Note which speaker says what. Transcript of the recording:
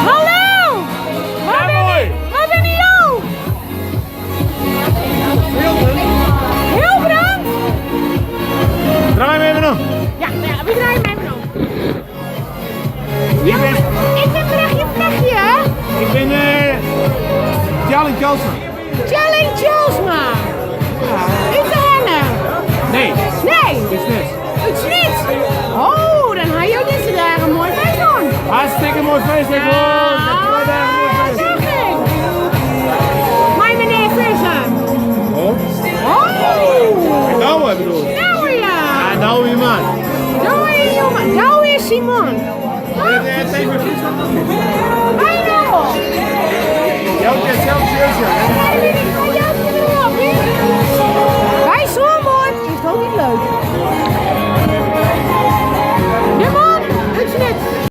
Speaker 1: Hallo! Wa binne, wa binne jo? Hilbrand?
Speaker 2: Draai hem even om.
Speaker 1: Ja, ja, we draaien hem even om. Ik ben, ik ben Brechtje Vlechtje.
Speaker 2: Ik ben Tjalling Tjalsma.
Speaker 1: Tjalling Tjalsma. Ut De Herne?
Speaker 2: Nee.
Speaker 1: Nee?
Speaker 2: Ut Snits.
Speaker 1: Ut Snits? Oh, dan ha jo dizze dagen moai feest hân.
Speaker 2: Hartstikke moai feest, ik wol. 2 dagen moai feest.
Speaker 1: Mei menear Visser.
Speaker 2: Oh.
Speaker 1: Oh.
Speaker 2: Douwe bedoel.
Speaker 1: Douwe, ja.
Speaker 2: Ja, Douwe je man.
Speaker 1: Douwe is jongen. Douwe is Simon.
Speaker 2: Even Friesland.
Speaker 1: Bijna.
Speaker 2: Jouw hetzelfde shirtje, hè?